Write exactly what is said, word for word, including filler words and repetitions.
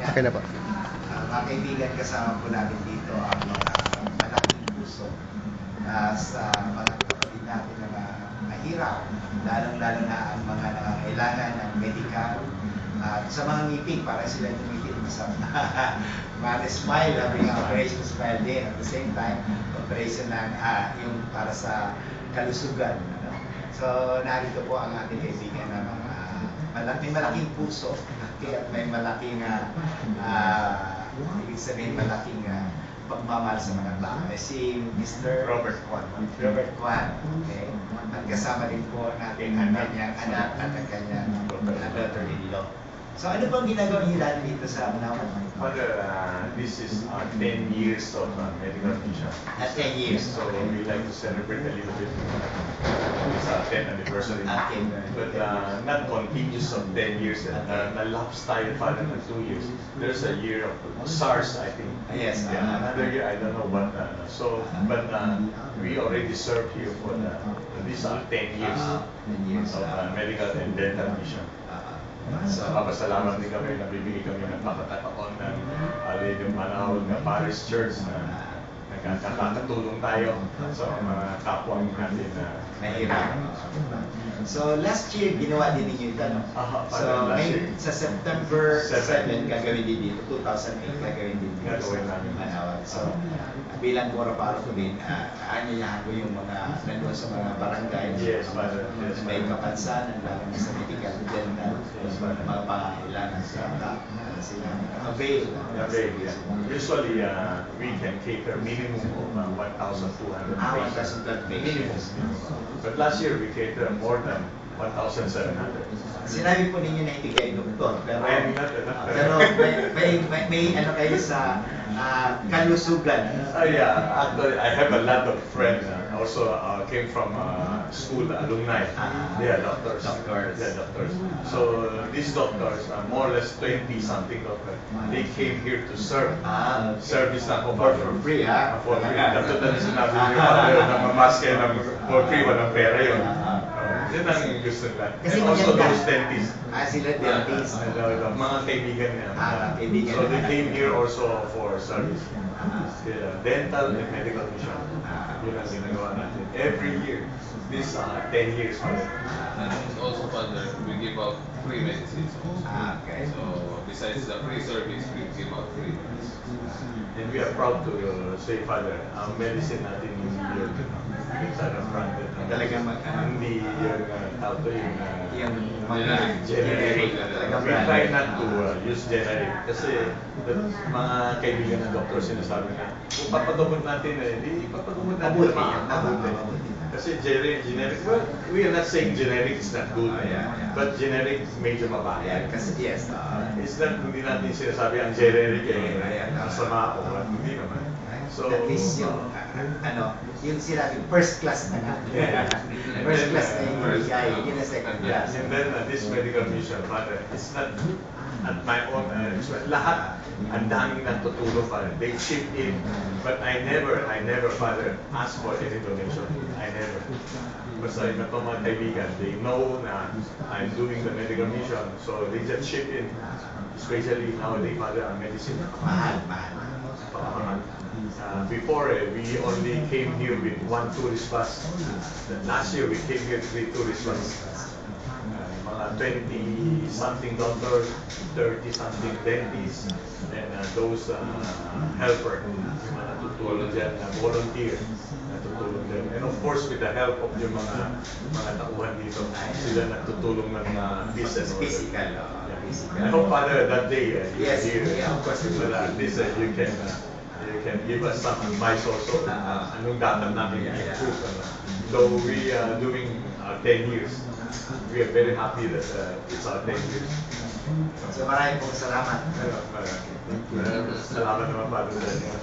Okay na po. Ah, mga kaibigan, kasama po natin dito ang mga malaking puso, ah, sa mga kapatid natin na ma-, mahirap, lalong-lalo na ang mga nangangailangan ng medical, at sa mga ngipin, para sila ngipin, masama. Mga smile, sabi nga, Operation Smile din. At the same time, operation ng, ah, yung para sa kalusugan, ano? So, narito po ang ating kaibigan na mga malak-, may malaking puso, kaya may malaking, ah, ah, ibig sabihin, malaking, ah, pagmamahal sa mga tao. Eh, si Mister Robert Kwan. Robert Kwan, okay? At kasama din po natin ang kanyang anak at ang kanyang, ah, daughter-in-law. So, ano pong ginagawa niyo dati dito sa Manaoag? Father, uh, this is our ten years of, uh, medical mission. Ah, ten years. So, okay, we like to celebrate a little bit. It's our tenth anniversary. Ah, ten. But, uh, not continuous of ten years. Eh. Okay. Na, na-lapse tayo, Father, ng two years. There's a year of SARS, I think. Ah, yes. Yeah, ah, another year, I don't know what. Uh, so, ah, but, uh, we already served here for the, these are ten years, ah, ten years, of, uh, ah, medical and dental mission. Ah, ah. So, papasalamat din kami, nabibigyan kami ng pagkakataon ng, ah, Lady of Manaoag na Parish Church na nagkakatulong tayo sa mga kapwa natin na mahirap. So, last year, ginawa din ninyo ito, no? Aha, so, last year. Sa September seven, gagawin din dito, two thousand eight, gagawin din dito sa Manaoag. So, bilang puro paro ko din, ah, aanyayahan ko yung mga nandun sa mga barangay, yes, Father, yes, may kapansanan, lalo na sa medical, dental, yes, Father, mga pangangailangan sa, ah, sila avail. Avail, yeah. Usually, uh, we can cater minimum of, uh, one thousand two hundred patients. Ah, one thousand two hundred patients. Minimum. But last year, we cater more than one thousand seven hundred. Sinabi po ninyo na hindi kayo doktor, pero, I'm not a doctor, pero may, may, may, may ano kayo sa, ah, kalusugan. Ah, yeah. Actually, I have a lot of friends, uh, also, uh, came from, uh, school alumni. Ah. They are doctors. Doctors. They are doctors. So, these doctors are more or less twenty something doctors. They came here to serve. Ah, okay. Service lang po. For, for free, ha? Ah, for free. Talaga. Katulad na sinabi niyo, Father, na mamask kayo ng for free, walang pera yun. Ah, ah. Oh, yun ang gusto nila. Kasi and also maganda. Those dentists. Ah, sila dentist. Ah, ah, ah, mga kaibigan niya. Ah, mga kaibigan. So, they came here also for service. Ah. Sila, dental and medical mission. Ah. Yun ang ginagawa natin. Every year. This, uh, ten years, Father. And also, Father, we give out free medicines also. Ah, okay. So, besides the free service, we give out free medicines. And we are proud to, uh, say, Father, ang medicine natin hindi yun, uh, talagang branded. Talagang mag-, ah, hindi yun, uh, tawag to, yung, uh, yung mga generic. Generic. Talagang branded. We try not to, uh, use generic kasi the, mga kaibigan ng doktor sinasabi na, kung papagamot natin, eh, di ipapagamot natin. Mabuti, ng mga mabuti, mabuti. Kasi gene-, generic, well, we are not saying generic is not good. Ah, yeah, yeah. But generic, medyo mabaya. Yeah, kasi yes, ah. It's not, hindi natin sinasabi ang generic, eh, yeah, yeah, masama o what, hindi naman. So, at least yung, ah, ano, yung sinabi, first class na nga. First class na yung ibigay, hindi na second class. And then, uh, this medical mission, Father, it's not at my own, uh, expense. Lahat, ang daming nagtutulong, Father. They chip in, but I never, I never, Father, ask for any donation. I never. Basta yung mga kaibigan, they know na I'm doing the medical mission, so they just chip in. Especially nowadays, Father, ang medicine, mahal, mahal. Napakamahal. Uh, before, eh, we only came here with one tourist bus. Last year, we came here three tourist bus. Uh, mga twenty something doctor, thirty something dentist, and, uh, those, uh, helper, yung mga natutulong dyan, na volunteer, natutulong dyan. And of course, with the help of yung mga, mga tauhan dito, sila nagtutulong ng, uh, business. Physical, uh, yeah, physical. I hope, Father, that day, uh, you're here. Yes, yeah, of course, we will. But, uh, at least, uh, you can, uh, you can give us some advice also. Ah. Anong dapat namin i-improve, ano? Though we are doing, uh, ten years, we are very happy that, uh, it's our ten years. So, maraming pong salamat. Maraming, maraming. Maraming salamat naman, Father, sa inyo.